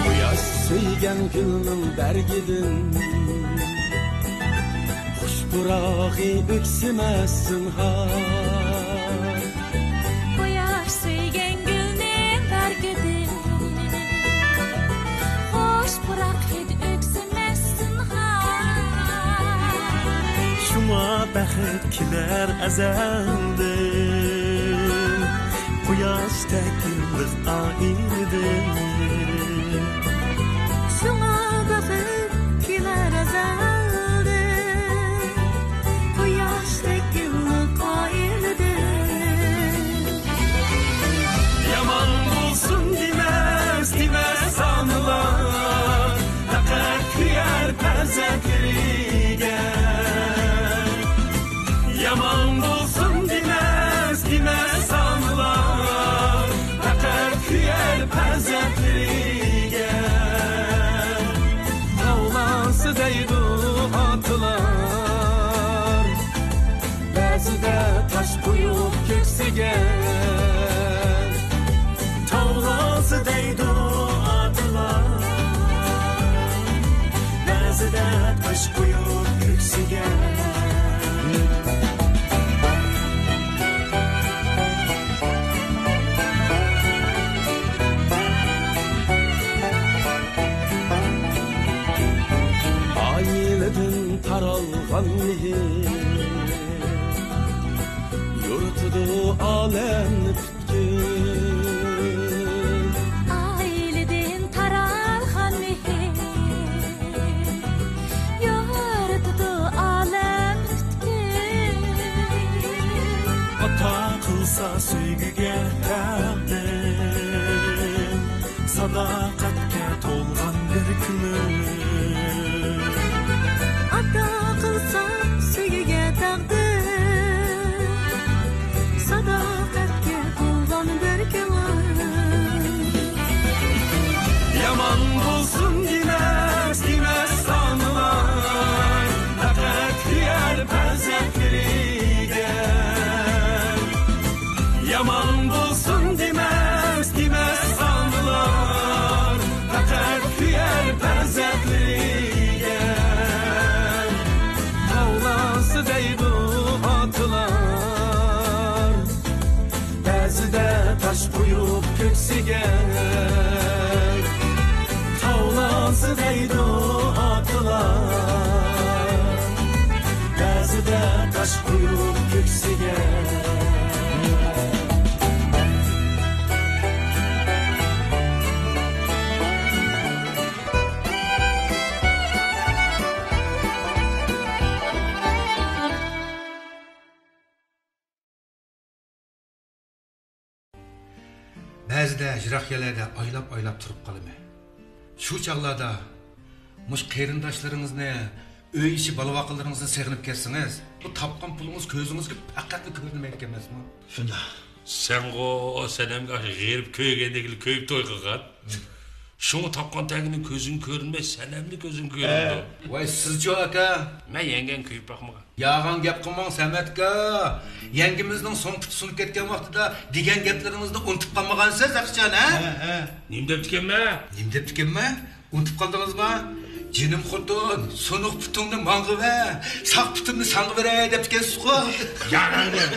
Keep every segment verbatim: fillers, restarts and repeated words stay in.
قۇياش سۆيگەن گۈلنىڭ بەرگىدىن، خۇش پۇراقى ئۆكسىمەس زىنھار. قۇياش سۆيگەن گۈلنىڭ بەرگىدىن، خۇش پۇراق ھىدى ئۆكسىمەس زىنھار. شۇڭا بەخت كېلەر ئەزەلدىن، قۇياشتەك يىللىق ئائىلىدىن. شۇڭا بەخت كېلەر ئەزەلدىن، قۇياشتەك يىللىق ئائىلىدىن. يامان بولسۇن دېمەس، دېمەس ئانىلار، پەقەت كۆيەر پەرزەنتلىرىگە. يامان بولسۇن دېمەس، دېمەس ئانىلار، پەقەت كۆيەر پەرزەنتلىرىگە. تاۋلانسا دەيدۇ ئاتىلار، بەزىدە تاش قويۇپ كۆكسىگە. تاۋلانسا دەيدۇ ئاتىلار، بەزىدە تاش قويۇپ كۆكسىگە. ئائىلىدىن تارالغان مېھىر، يورۇتىدۇ ئالەمنى پۈتكۈل. ئائىلىدىن تارالغان مېھىر، يورۇتىدۇ ئالەمنى پۈتكۈل. ئاتا قىلسا سۆيگۈگە تەقدىر، ساداقەتكە تولغان بىر كۆڭۈل. ئاتا قىلسا سۆيگۈگە تەقدىر، ساداقەتكە تولغان بىر كۆڭۈل. يامان بولسۇن دېمەس، دېمەس ئانىلار، پەقەت كۆيەر پەرزەنتلىرىگە. يامان بولسۇن دېمەس، دېمەس ئانىلار، پەقەت كۆيەر پەرزەنتلىرىگە. تاۋلانسا دەيدۇ ئاتىلار، بەزىدە تاش قويۇپ كۆكسىگە. تاۋلانسا دەيدۇ ئاتىلار، بەزىدە تاش قويۇپ كۆكسىگە. بەزىدە يىراق يەرلەردە ئايلاپ-ئايلاپ تۇرۇپ قالىمەن. شۇ چاغلاردا مۇشۇ قېرىنداشلىرىڭىزنى، ئۆي ئىچى بالا-ۋاقىلىرىڭىزنى سېغىنىپ كەتسىڭىز، بۇ تاپقان پۇلىڭىز كۆزىڭىزگە پەقەتلا كۆرۈنمەيدىكەن ئەمەسمۇ؟ شۇنداق. سەنغۇ سەنەمگە ئاشۇ غېرىب كۆيگەندەكلا كۆيۈپ توي قىلغان. شۇڭا تاپقان تەڭگىنىڭ كۆزۈڭگە كۆرۈنمەي، سەنەملا كۆزۈڭگە كۆرۈنىدۇ. ۋاي، سىزچۇ ئاكا؟ مەن يەڭگەمگە كۆيۈپ باقمىغان. يالغان گەپ قىلماڭ سەمەت ئاكا. يەڭگىمىزنىڭ سوڭ پۇتى سۇنۇپ كەتكەن ۋاقتىدا دېگەن گەپلىرىڭىزنى ئۇنتۇپ قالمىغانسىز ئاكىجان، ھە؟ ھە، ھە. نېمە دەپتىكەنمەن؟ نېمە دەپتىكەنمەن؟ ئۇنتۇپ قالدىڭىزمۇ؟ جېنىم خوتۇن، سۇنۇق پۇتۇڭنى ماڭا بەر، ساق پۇتۇمنى ساڭا بېرەي دەپتىكەنسىزغۇ. يالغان گەپ.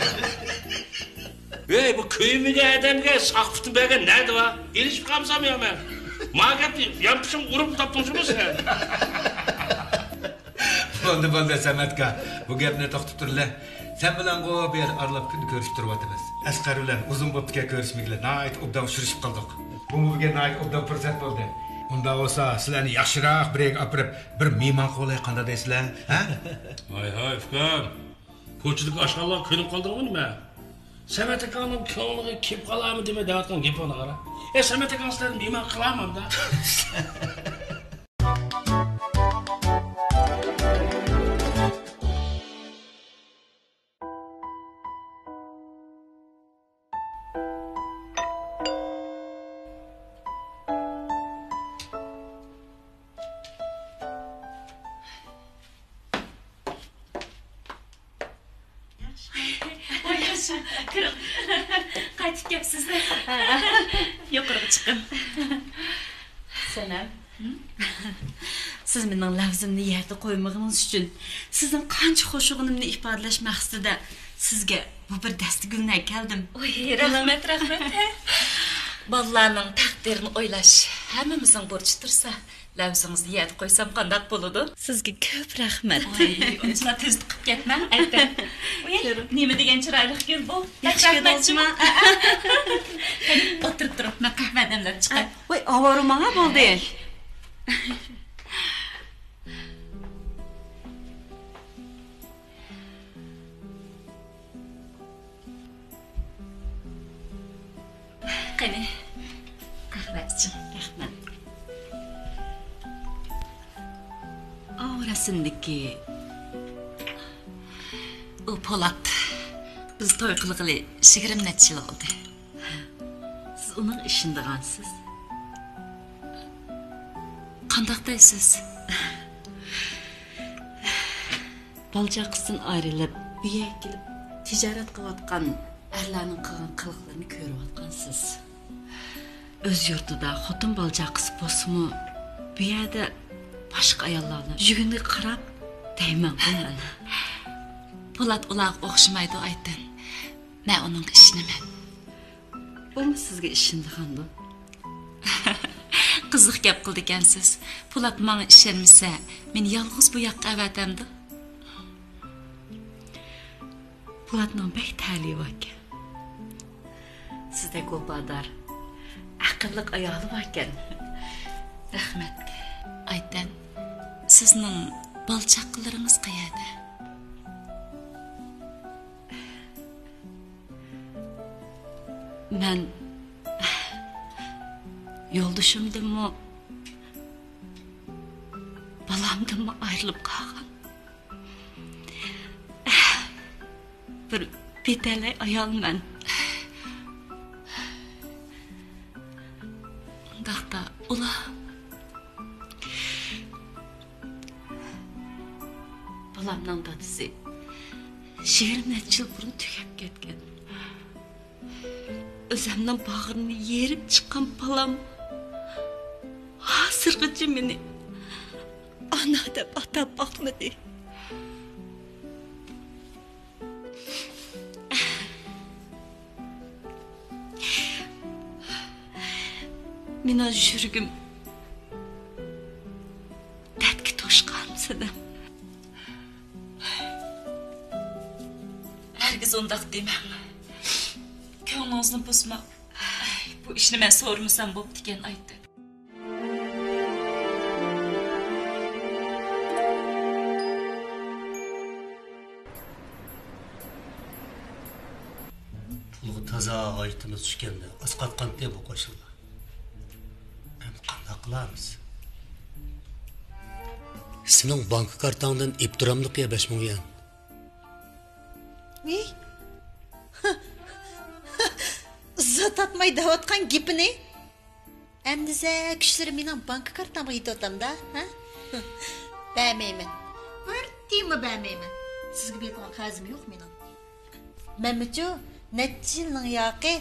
ۋەي، بۇ كۆيمىگەن ئادەمگە ساق پۇتۇم بەرگەن نەدە بار؟ ئېلىشىپ قالمىسام يا مەن. ما گەپنى يانپۇشۇڭ ئۇرۇپ تاپتىڭ شۇمۇ سەن. بولدى، بولدى، سەمەت ئاكا، بۇ گەپنى توختىتىپ تۇرلى. سەن بىلەنغۇ بۇ يەر ئارىلاپ كۈندە كۆرۈشۈپ تۇرۇۋاتىمىز. ئەسقەر بىلەن ئۇزۇن بوپتىكەن كۆرۈشمىگىلى، ناھايىتى ئوبدان ئۇچرىشىپ قالدۇق. بۇمۇ بۈگۈن ناھايىتى ئوبدان پۇرسەت بولدى. ئۇنداق بولسا، سىلەرنى ياخشىراق بىر يەرگە ئاپىرىپ، بىر مېھمان قىلىۋالاي، قانداق دەيسىلەر؟ ھە؟ ھاي، ھاي، ئۇكام. كوچىدىكى ئاشخانىلارغا كۆنۈپ قالدىڭمۇ نېمە؟ سەمەت ئاكاڭنىڭ كۆڭلىگە كېلىپ قالارمۇ دېمەي دەۋاتقان گېپىڭنى قارا. ئە، سەمەت ئاكاڭ سىلەرنى مېھمان قىلارمۇ ئاندا؟ كىرىڭ. قايتىپ كەپسىز. يۇقىرىغا چىقىڭ. سەنەم، سىز مېنىڭ لەۋزىمنى يەردە قويمىغىنىڭىز ئۈچۈن، سىزنىڭ قانچە خۇشۇغۇنۇمنى ئىپادىلەش مەقسىتىدە سىزگە بۇ بىر دەستە گۈلنى ئەكەلدىم. ئوي، رەھمەت، رەھمەت. بالىلارنىڭ تەقدىرىنى ئويلاش ھەممىمىزنىڭ بۇرچى تۇرسا، لەۋزىڭىزنى يەردە قويسام قانداق بولىدۇ؟ سىزگە كۆپ رەھمەت. ئاي، ئۇنچىلا تۈز تىقىپ كەتمەڭ، ئەتە. ئۇي، نېمە دېگەن چىرايلىق گۈل بۇ. بەك ياخشى رەھمەتچىمۇ. كۆردۈڭىزمۇ؟ قېنى، ئولتۇرۇپ تۇرۇپ، مەن قەھۋە دەملەپ چىقاي. ۋاي، ئاۋارە ماڭا بولدى. قېنى، قەھۋە ئىچىڭ. رەھمەت. ئاۋۇ رەسىمدىكى ئۇ پولات. بىز توي قىلغىلى يىگىرمە نەچچە يىل بولدى. سىز ئۇنىڭغا ئىشىنىدىغانسىز؟ قانداق دەيسىز؟ بالا-چاقىسىدىن ئايرىلىپ، بۇ يەرگە كېلىپ تىجارەت قىلىۋاتقان ئەرلەرنىڭ قىلغان قىلىقلىرىنى كۆرۈۋاتقانسىز. ئۆز يۇرتىدا خوتۇن بالا-چاقىسى بولسىمۇ، بۇ يەردە باشقا ئاياللار بىلەن يۈرگىنىگە قاراپ دەيمەنغۇ مەن. پولات ئۇلارغا ئوخشىمايدۇ، ئايتەن. مەن ئۇنىڭغا ئىشىنىمەن. ئۇمۇ سىزگە ئىشىنىدىغاندۇ؟ قىزىق گەپ قىلىدىكەنسىز. پولات ماڭا ئىشەنمىسە، مېنى يالغۇز بۇ ياققا ئەۋەتەمدۇ؟ پولاتنىڭ بەك تەلىيى باركەن. سىزدەك ۋاپادار، ئەقىللىق ئايالى باركەن. رەھمەت. ئايتەن، سىزنىڭ بالا-چاقىلىرىڭىز قەيەردە؟ مەن يولدىشىمدىنمۇ، بالامدىنمۇ ئايرىلىپ قالغان بىر بىتەلەي ئايالمەن. ئۇنداقتا ئۇلار، بالامنىڭ دادىسى يىگىرمە نەچچە يىل بۇرۇن تۈگەپ كەتكەن. ئۆزەمنىڭ باغرىنى يېرىپ چىققان بالام ھازىرغىچە مېنى ئانا دەپ ئاتاپ باقمىدى. مېنىڭ يۈرىكىم دەردكە توشقان، سەنەم. ھەرگىز ئۇنداق دېمەڭ. كۆڭلىڭىزنى بۇزماڭ. بۇ ئىشنى مەن سورىمىسام بوپتىكەن، ئايتەن. پۇلغا تازا ھاجىتىمىز چۈشكەندە ئاسقاتقانتى بۇ قوشنىلار. ئەمدى قانداق قىلارمىز؟ سېنىڭ بانكا كارتاڭدىن ئېلىپ تۇرامدۇق يا بەش مىڭ يۈەن؟ ۋىي. زات ئاتماي دەۋاتقان گېپىنى. ئەمدى زە كۈچلىرى مېنىڭ بانكا كارتامغا يېتىۋاتامدا، ھە؟ بەرمەيمەن. بىر تىيىنمۇ بەرمەيمەن. سىزگە بېرىدىغان قەرزىم يوق مېنىڭ. مەنمۇچۇ نەچچە يىلنىڭ ياقى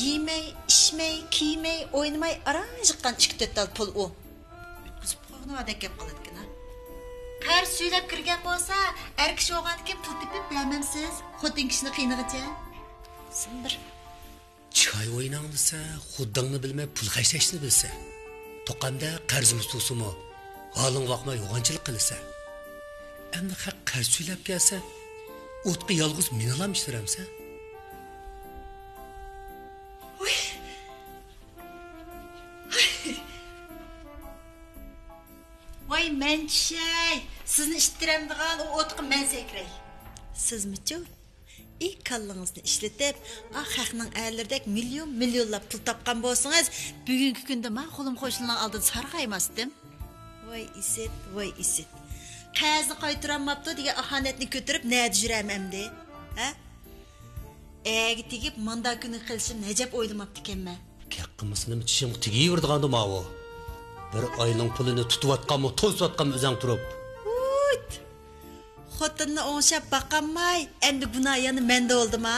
يېمەي، ئىچمەي، كىيمەي، ئوينىماي ئاران يىغقان ئىككى تۆت تال پۇل ئۇ. يۇتقۇزۇپ قويغىنىڭ ئادەك گەپ قىلىدىكىنا. قەرز سۈيلەپ كىرگەن بولسا، ئەر كىشى بولغاندىكىن پۇل تېپىپ بەرمەمسىز؟ خوتۇن كىشىنى قىينىغىچە. سىم بىر. چاي ئويناڭ دېسە، خۇددىڭنى بىلمەي پۇل خەجلەشنى بىلسە. توقەمدە قەرزىمىز تۇرسىمۇ، ھالىڭغا باقماي يوغانچىلىق قىلىسە. ئەمدى خەق قەرز سۈيلەپ كەلسە، ئوتقا يالغۇز مېنىلام ئىشلىرەمسە؟ ۋاي. ۋاي، مەن چۈشەي! سىزنى ئىتتىرەمدىغان ئۇ ئوتقا مەن سەكرەي! سىزمىچۇ؟ ئى كاللىڭىزنى ئىشلىتىپ، ئا خەقنىڭ ئەرلىرىدەك مىليون مىليونلاپ پۇل تاپقان بولسىڭىز، بۈگۈنكى كۈندە ما قۇلۇم قوشنىلارنىڭ ئالدىدا سارغايماستىم. ۋاي ئىسىت، ۋاي ئىسىت. قەرزنى قايتۇرالماپتۇ دېگەن ئاھانەتنى كۆتۈرۈپ نەدە يۈرەم ئەمدى؟ ھە؟ ئەگە تېگىپ ماندا كۈنگە قېلىشىمنى ئەجەب ئويلىماپتىكەنمەن. گەپ قىلمىسا نېمە چىشىڭغا تېگىۋېرىدىغاندۇ ماۋۇ؟ بىر ئاينىڭ پۇلىنى تۇتۇۋاتقانمۇ، توسۇۋاتقانمۇ ئۆزەڭ تۇرۇپ. ۋۇيت! خوتۇننى ئوڭشاپ باقالماي، ئەمدى گۇناھ يەنە مەندە بولدىما؟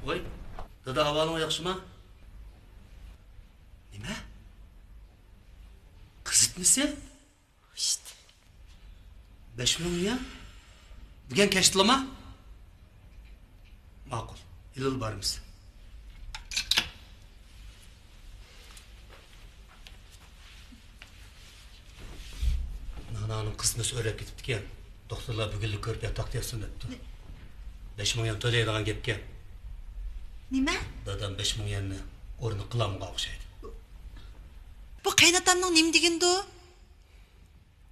ۋاي، دادا، ئەھۋالىڭ ياخشىما؟ نېمە؟ قىزىتمىسى؟ ئىشت. بەش مىڭ يۈەن؟ بۈگۈن كەچتىلىما؟ ماقۇل، ھېلىلا بارىمىز. نانانىڭ قىزىتمىسى ئۆرلەپ كېتىپتىكەن. دوختۇرلار بۈگۈنلا كۆرۈپ ياتاقتا ياتسۇن دەپتۇ. بەش مىڭ يۈەن تۆلەيدىغان گەپكەن. نېمە؟ دادام بەش مىڭ يۈەننى ئورنىغا قىلالمىغان ئوخشايدۇ. بۇ قېيىنئاتامنىڭ نېمە دېگىنىدۇ؟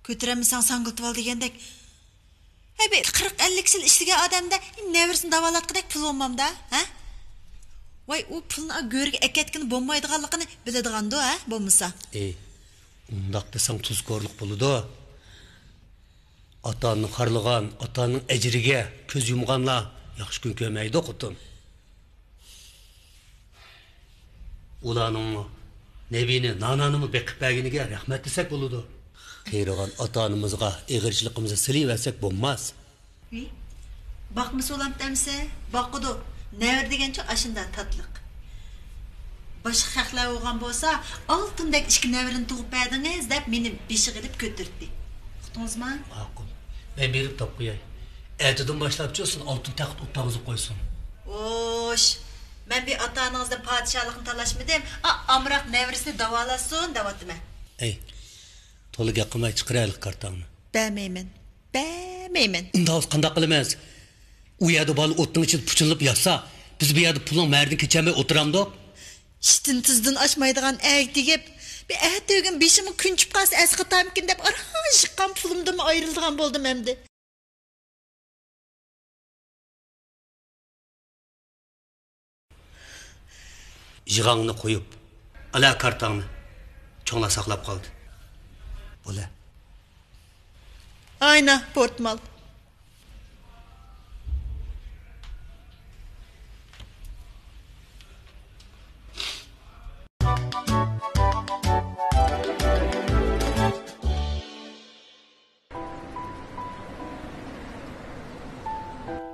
كۆتۈرەلمىسەڭ ساڭگىلىتىۋال دېگەندەك. ھەي، بىر قىرىق ئەللىك يىل ئىشلىگەن ئادەمدە نەۋرىسىنى داۋالاتقۇدەك پۇل بولمامدا، ھە؟ ۋاي، ئۇ پۇلنى گۆرگە ئەكەتكىنى بولمايدىغانلىقىنى بىلىدىغاندۇ، ھە؟ بولمىسا. ئېي، ئۇنداق دېسەڭ تۇزكورلۇق بولىدۇ. ئاتا-ئانىنى خارلىغان، ئاتا-ئانىنىڭ ئەجرىگە كۆز يۇمغانلار ياخشى كۈن كۆرمەيدۇ، خوتۇن. ئۇلارنىڭمۇ نەۋىنى، نانانىمۇ بېقىپ بەرگىنىگە رەھمەت دېسەك بولىدۇ. قېرىغان ئاتا-ئانىمىزغا ئېغىرچىلىقىمىزنى سېلىۋەرسەك بولماس. ۋىي، باقمىسا بولامتى ئەمسە؟ باقىدۇ. نەۋرە دېگەنچۇ ئاشۇنداق تاتلىق. باشقا خەقلەر بولغان بولسا، ئالتۇندەك ئىككى نەۋرىنى تۇغۇپ بەردىڭىز دەپ مېنى بېشىغا ئېلىپ كۆتۈرتتى. ئۇقتىڭىزما؟ ماقۇل. مەن بېرىپ تاپقۇياي. ئەتىدىن باشلاپچۇ سىز ئالتۇن تەخت ئوت تارغۇزۇپ قويسۇن. خوش، مەن بىر ئاتا-ئانىڭىزدىن پادىشاھلىقنى تالاشمىدىم. ئا، ئامراق نەۋرىسىنى داۋالاتسۇن دەۋاتىمەن. ئەي، تولا گەپ قىلماي چىقىرەيلى كارتاڭنى. بەرمەيمەن. بەرمەيمەن. ئۇنداق بولسا قانداق قىلىمىز؟ ئۇ يەردە بالا ئوتنىڭ ئىچىدە پۇچۇلۇپ ياتسا، بىز بۇ يەردە پۇلنىڭ مەرىدىن كېچەلمەي ئولتۇرامدۇق؟ ئىشتىن تىزدىن ئاشمايدىغان ئەرگە تېگىپ، بىر ئەتىگۈن بېشىمغا كۈن چۈشۈپ قالسا ئەسقاتارمىكىن دەپ ئاران يىغقان پۇلۇمدىنمۇ ئايرىلىدىغان بولدۇم ئەمدى. يىغاڭنى قويۇپ، ئەلا كارتاڭنى. چوڭلار ساقلاپ قالدى. بولە. ئاينا، پورتمال.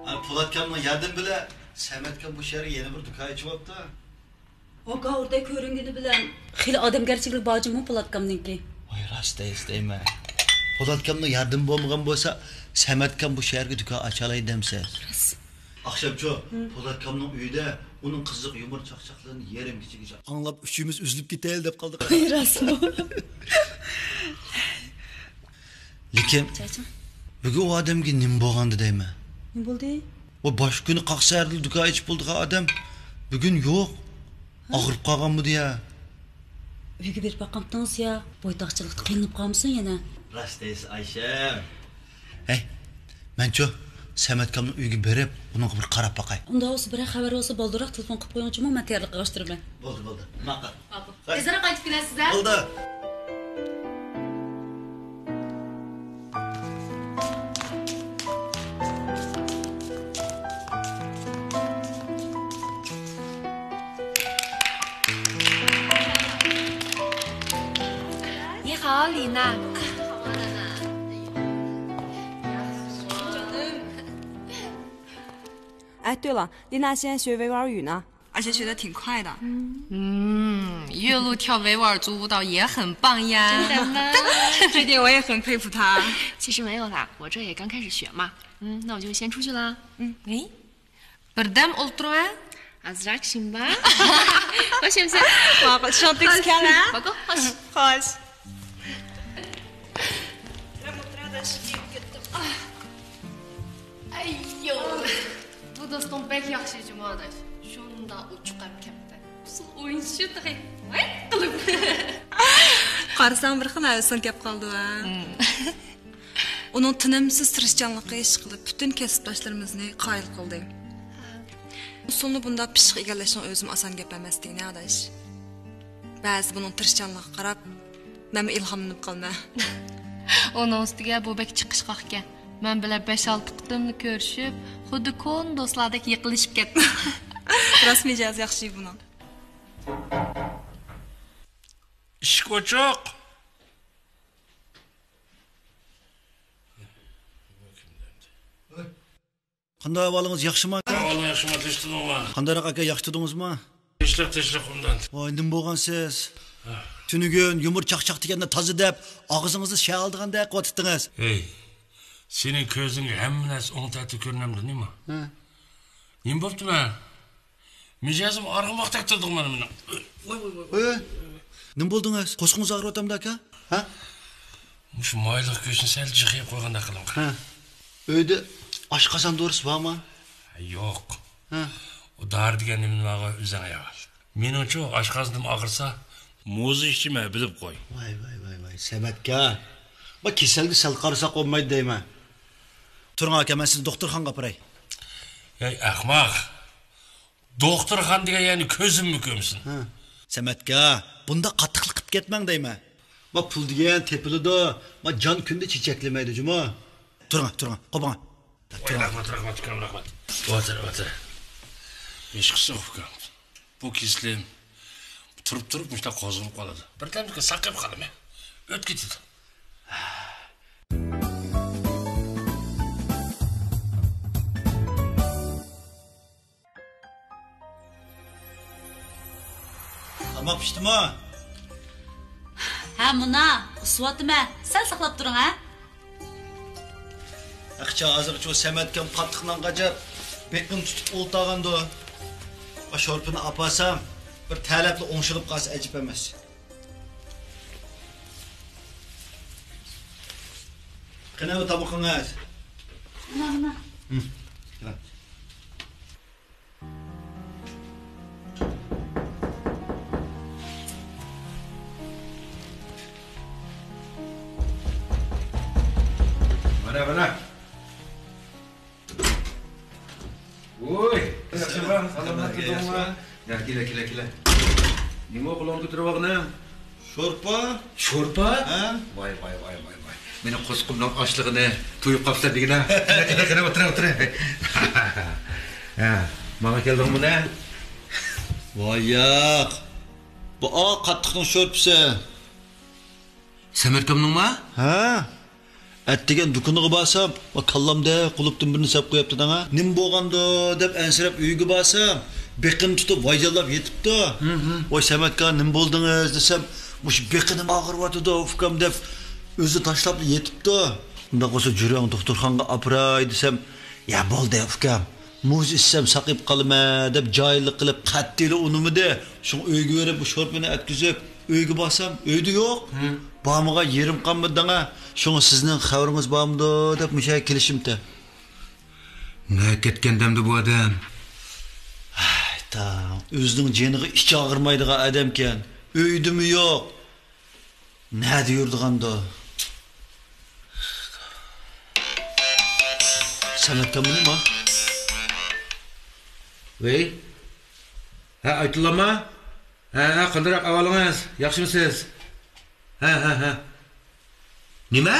ئا، پولاتكامنىڭ ياردىمى بىلەن سەمەتكام بۇ شەھەرگە يەنە بىر دۇكان ئېچىۋاپتۇ. ھاكا ئوردا كۆرۈنگىنى بىلەن خېلى ئادەمگەرچىلىكى بار جۇمۇ پولاتكامنىڭكى. ۋاي، راست دەيسىز دەيمەن. پولاتكامنىڭ ياردىمى بولمىغان بولسا، سەمەتكام بۇ شەھەرگە دۇكان ئاچالايدۇ دەمسىز؟ راست. ئاخشامچۇ پولاتكامنىڭ ئۆيىدە ئۇنىڭ قىزىق يۇمۇر چاقچاقلىرىنى يېرىم كېچىگىچە ئاڭلاپ، ئۈچىمىز ئۈزۈلۈپ كېتەيلى دەپ قالدۇق. ۋاي، راستمۇ؟ لېكىن چاچىڭ. بۈگۈن ئۇ ئادەمگە نېمە بولغاندۇ دەيمەن. نېمە بولدى؟ ئۇ باش كۈنى قاقشەردىلا دۇكان ئېچىپ بولىدىغان ئادەم بۈگۈن يوق. ھە؟ ئاغرىپ قالغانمىدى يا؟ ئۆيگە بېرىپ باققانتىڭىز يا؟ بويتاقچىلىقتا قىينىلىپ قالمىسۇن يەنە؟ راست دەيسىز ئايشەم. ھەي، مەنچۇ سەمەتكامنىڭ ئۆيىگە بېرىپ، ئۇنىڭغا بىر قاراپ باقاي. ئۇنداق بولسا بىرەر خەۋەر بولسا بالدۇرراق تېلېفون قىلىپ قويۇڭچۇمۇ، مەن تەييارلىققا ئالىشتۇرىمەن. بولدى، بولدى. ماقۇل. ماقۇل. ھەي. تېزرەك قايتىپ كېلەسىز ھە؟ بولدى. نى خاۋ، لىنا. 哎，对了，丽娜现在学维吾尔语呢。 而且学得挺快的。嗯，月露跳维吾尔族舞蹈也很棒呀。真的吗？这点我也很佩服她。其实没有啦，我这也刚开始学嘛。嗯，那我就先出去啦。嗯，哎， بىردەم ئولتۇرۇڭ ھە. ئازراق شىمبا. خوش ئەمىسە. ماقۇل، شۇڭتىكىز كەل ھە. ماقۇل، خوش. خوش. ئەييو. بۇ دوستۇڭ بەك ياخشى جۇمۇ ئاداش. شۇنداق ئوچۇق ھەم كەپتەر. ئۇسسۇل ئوينىشىشى تېخى ۋەي قىلىپ. قارىساڭ بىر خىل ھەۋىسىڭ كەپ قالدى ھە. ئۇنىڭ تىنىمسىز تىرىشچانلىقى ئىشقىلىپ پۈتۈن كەسىپداشلىرىمىزنى قايىل قىلدى. ئۇسسۇلنى بۇنداق پىششىق ئىگىلەشنىڭ ئۆزىمۇ ئاسان گەپ ئەمەس دېگىنە ئاداش. بەزىدە بۇنىڭ تىرىشچانلىقىغا قاراپ مەنمۇ ئىلھاملىنىپ قالىمەن. ئۇنىڭ ئۈستىگە بۇ بەك چىقىشقاق ئىكەن. مەن بىلەن بەش-ئالتە قېتىملا كۆرۈشۈپ، خۇددى كونا دوستلاردەك يېقىنلىشىپ كەتتى. راست مىجەزى ياخشى بۇنىڭ. ئىشىك ئوچۇق. قانداق ئەھۋالىڭىز، ياخشىمۇ ئاكا؟ ئەھۋالىڭ ياخشىمۇ، تىنچلىقمۇ؟ قانداقراق ئاكا، ياخشى تۇردىڭىزمۇ؟ تىنچلىق، تىنچلىق قۇمدان. ۋاي، نېمە بولغانسىز؟ ھە. تۈنۈگۈن يۇمۇر چاقچاق دېگەندە تازا دەپ، ئاغزىڭىزنى شەلدىغاندەك قىلىۋاتىتتىڭىز. ھەي، سېنىڭ كۆزۈڭگە ھەممە نەرسە ئوڭ تەتۈر كۆرۈنەمدۇ نېمە؟ ھە. نېمە بوپتۇ مەن؟ مىجەزىم ئارغىماقتەك تۇردىغۇ مانا مېنىڭ. ۋاي، ۋاي، ۋاي، ۋاي. ئۆي، نېمە بولدىڭىز؟ قورسىقىڭىز ئاغرىۋاتامدۇ ئاكا؟ ھە؟ مۇشۇ مايلىق گۆشنى سەل جىق يەپ قويغاندەك قىلىڭ. ھە. ئۆيدە ئاشقازان دورىسى بارمۇ؟ يوق. ھە. ئۇ دارى دېگەن نېمىنى بارغۇ، ئۆزۈڭ ئېيتىۋال. مېنىڭچۇ ئاشقازىنىم ئاغرىسا، موزا ئىچىمەن، بىلىپ قوي. ۋاي، ۋاي، ۋاي، ۋاي، سەمەتكە. ما كېسەلگە سەل قارىساق بولمايدۇ دەيمەن. تۇرۇڭ ئاكا، مەن سىزنى دوختۇرخانىغا ئاپىراي. ھەي ئەخمەق. دوختۇرخانا دېگەن يەرنى كۆزۈممۇ كۆرمىسۇن. ھە. سەمەتكە، بۇنداق قاتتىقلىق قىپ كەتمەڭ دەيمەن. ما پۇل دېگەن تېپىلىدۇ، ما جان كۈندە چېچەكلىمەيدۇ جۇمۇ. تۇرۇڭ، تۇرۇڭ، قوپۇڭ. ۋاي، رەھمەت، رەھمەت، ئۇكام، رەھمەت. ئولتۇر، ئولتۇر. ھېچقىسى يوق، ئۇكام. بۇ كېسىلىم تۇرۇپ-تۇرۇپ مۇشۇنداق قوزغىلىپ قالىدۇ. بىردەمدىن كېيىن ساقىيىپ قالىمەن. ئۆتۈپ كېتىدۇ. تاماق پىشتىمۇ؟ ھە، مۇنا، ئۇسسىۋاتىمەن. سەل ساقلاپ تۇرۇڭ، ھە؟ ئەخچا، ھازىرغىچە سەمەتكەم قاتتىق نان قاچاپ، بېقىنى تۇتۇپ ئولتۇرغاندۇ. شورپىنى ئاپارسام، بىر تەلەپلا ئوڭشىلىپ قالسا ئەجەب ئەمەس. قېنى، بۇ تامىقىڭىز؟ مانا، مانا. ھىم. كېلە. مانا، مانا. ۋوي، ياخشىما، سالامەت تۇردۇڭما؟ يا، كېلە، كېلە، كېلە. نېمە قولۇڭغا كۆتۈرۈۋالغىنىڭ؟ شورپا. شورپا؟ ھە؟ ۋاي، ۋاي، ۋاي، ۋاي، ۋاي. مېنىڭ قورسىقىمنىڭ ئاچلىقىنى تويۇپ قاپسەن دېگىنە. قېنى، قېنى، قېنى، ئولتۇرە، ئولتۇرە. ھە، ماڭا كەلدىڭمۇ نە؟ ۋاي ياق. بۇ ئا قاتتىقنىڭ شورپىسى. سەمەتكامنىڭما؟ ھە. ئەتىگەن دۇكىنىغا بارسام، ۋا كاللامدەك قۇلۇپتىن بىرنى سەپ قويۇپتۇ دەڭا. نېمە بولغاندۇ دەپ ئەنسىرەپ ئۆيگە بارسام، بېقىنى تۇتۇپ ۋايجانلاپ يېتىپتۇ. ھىم، ھىم. ۋاي سەمەتكا، نېمە بولدىڭىز دېسەم، مۇشۇ بېقىنىم ئاغرىۋاتىدۇ ئۇكام دەپ ئۆزى تاشلاپلا يېتىپتۇ. ئۇنداق بولسا جۈرۈڭ دوختۇرخانىغا ئاپىراي دېسەم، يا بولدى ئۇكام، موزا ئىچسەم ساقىيىپ قالىمەن دەپ جاھىللىق قىلىپ قەتئىيلا ئۇنىمىدى. شۇڭا ئۆيگە بېرىپ بۇ شورپىنى ئەتكۈزۈپ، ئۆيگە بارسام، ئۆيدە يوق. ھىم. بارمىغان يېرىم قالمىدى دەڭە. شۇڭا سىزنىڭ خەۋىرىڭىز بارمىدۇ دەپ مۇشۇ يەرگە كېلىشىمتى. نەگە كەتكەندەمدۇ بۇ ئادەم؟ ھەي تاڭ، ئۆزىنىڭ جېنىغا ئىچى ئاغرىمايدىغان ئادەمكەن. ئۆيدىمۇ يوق. نەدە يۈرىدىغاندۇ؟ سەمەتكەنمۇ نېمە؟ ۋەي. ھە، ئايتۇللامۇ؟ ھە، ھە، قانداق ئەھۋالىڭىز؟ ياخشىمۇسىز؟ ھە، ھە، ھە. نېمە؟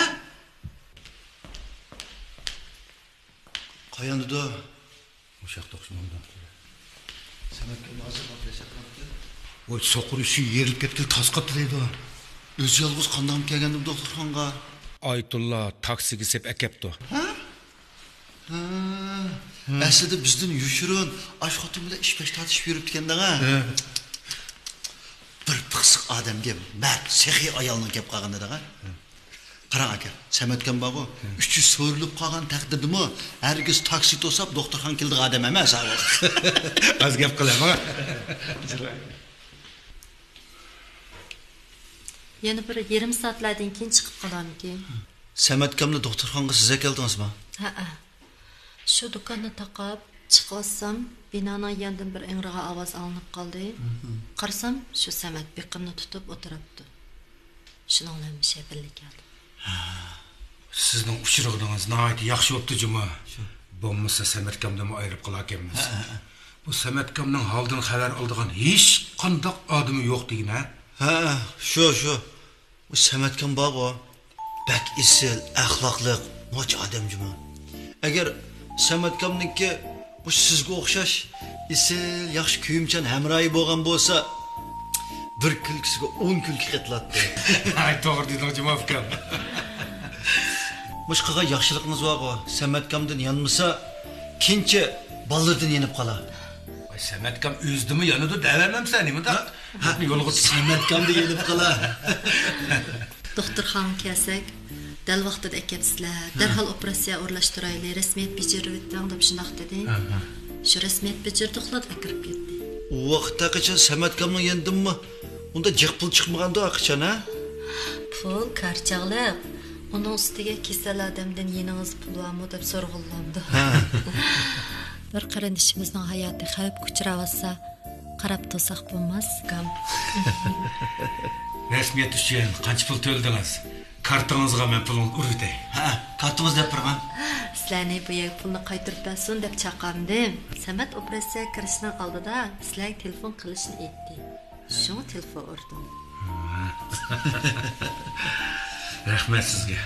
قاياندىدۇ؟ مۇشۇ ياقتا ئوخشىمامدۇ؟ سەمەتكەم ھازىر دەھشەت قىلاتتى. ۋاي، سوقۇر ئىشى يېرىلىپ كەتكىلى تاس قاتتى دەيدۇ. ئۆزى يالغۇز قانداقمۇ كەلگەندىمۇ دوختۇرخانىغا؟ ئايتۇللا تاكسىگە سېلىپ ئەكەپتۇ. ھە؟ ھە. ھە. ئەسلىدە بىزدىن يوشۇرۇن ئاش خوتۇن بىلەن ئىش-پەش تارتىشىپ يۈرۈپتىكەن دەڭە. ھە. بىر پىخسىق ئادەمگە مەرد سېخىي ئايالنىڭ كەپ قالغىنى دەڭە. ھە. قاراڭ ئاكا، سەمەتكەم بارغۇ، ھە. ئۈچى سۆرۈلۈپ قالغان تەقدىردىمۇ ھەرگىز تاكسى توساپ دوختۇرخانىغا كېلىدىغان ئادەم ئەمەس ھە ئۇ. ئاز گەپ قىلە ماڭا. يەنە بىر يېرىم سائەتلەردىن كېيىن چىقىپ قالارمىكىن؟ سەمەتكەمنى دوختۇرخانىغا سىز ئەكەلدىڭىزمۇ؟ ھەئە. شۇ دۇكاننى تاقاپ چىقىۋاتسام، بىنانىڭ يېنىدىن بىر ئىڭرىغان ئاۋاز ئاڭلىنىپ قالدى. مم. قارىسام، شۇ سەمەت بېقىمنى تۇتۇپ ئولتۇرۇپتۇ. شۇنىڭ بىلەن مۇشۇ يەرگە بىللە كەلدىم. ھە. سىزنىڭ ئۇچرىغىنىڭىز ناھايىتى ياخشى بوپتۇ جۇمۇ. شۇ. بولمىسا سەمەتكەمدىنمۇ ئايرىپ قالاكەنمىز. ھە، ھە، ھە. بۇ سەمەتكەمنىڭ ھالىدىن خەۋەر ئالىدىغان ھېچقانداق ئادىمى يوق دېگىنە. ھە، شۇ، شۇ. بۇ سەمەتكەم بارغۇ، بەك ئېسىل، ئەخلاقلىق، نوچى ئادەم جۇمۇ. ئەگەر سەمەتكەمنىڭكى بۇ سىزگە ئوخشاش ئېسىل، ياخشى كۆيۈمچان ھەمراھى بولغان بولسا، بىر كۈلكىسىگە ئون كۈلكە قېتىلاتتى. ھاي، توغرا دېدىڭ، جۇما ئۇكام. مۇشۇ قىلغان ياخشىلىقىڭىز بارغۇ، سەمەتكامدىن يانمىسا، كېيىنچە بالىلىرىدىن يېنىپ قالا. ۋاي، سەمەتكام ئۆزىدىنمۇ يانىدۇ دەۋەرمەمسەن، نېمىنداق؟ ھە، يولغا چىقسا. سەمەتكامدىن يېنىپ قالا. دوختۇرخانىغا كەلسەك، دەل ۋاقتىدا ئەكەپسىلەر، دەرھال ئوپېراتسىيە ئورۇنلاشتۇرايلى، رەسمىيەت بېجىرىۋېتىڭ دەپ شۇنداق دېدى. ھە، ھە. شۇ رەسمىيەت بېجىردۇقلا ئەكىرىپ كەتتى. ئۇ ۋاقىتتا قاچان سەمەتكامنىڭ يېنىدىنمۇ ئۇنداق جىق پۇل چىقمىغاندۇ قاچان، ھە؟ پۇل كارچاغلىق. ئۇنىڭ ئۈستىگە كېسەل ئادەمدىن يېنىڭىزدا پۇل بارمۇ دەپ سورىغىلى بولامدۇ؟ ھە. بىر قېرىندىشىمىزنىڭ ھاياتى خەۋپكە ئۇچراۋاتسا، قاراپ تۇرساق بولماس. ئۇكام. رەسمىيەت ئۈچۈن قانچە پۇل تۆلىدىڭىز؟ كارتىڭىزغا مەن پۇلىڭىزنى ئۇرۇۋېتەي. ھە، كارتىڭىزنى دەپ بېرىڭ. سىلەرنى بۇ يەرگە پۇلنى قايتۇرۇپ بەرسۇن دەپ چاقىردىم. سەمەت ئوپېراتسىيەگە كىرىشنىڭ ئالدىدا سىلەرگە تېلېفون قىلىشنى ئېيتتى. شۇڭا تېلېفون ئۇردۇم. رەھمەت سىزگە.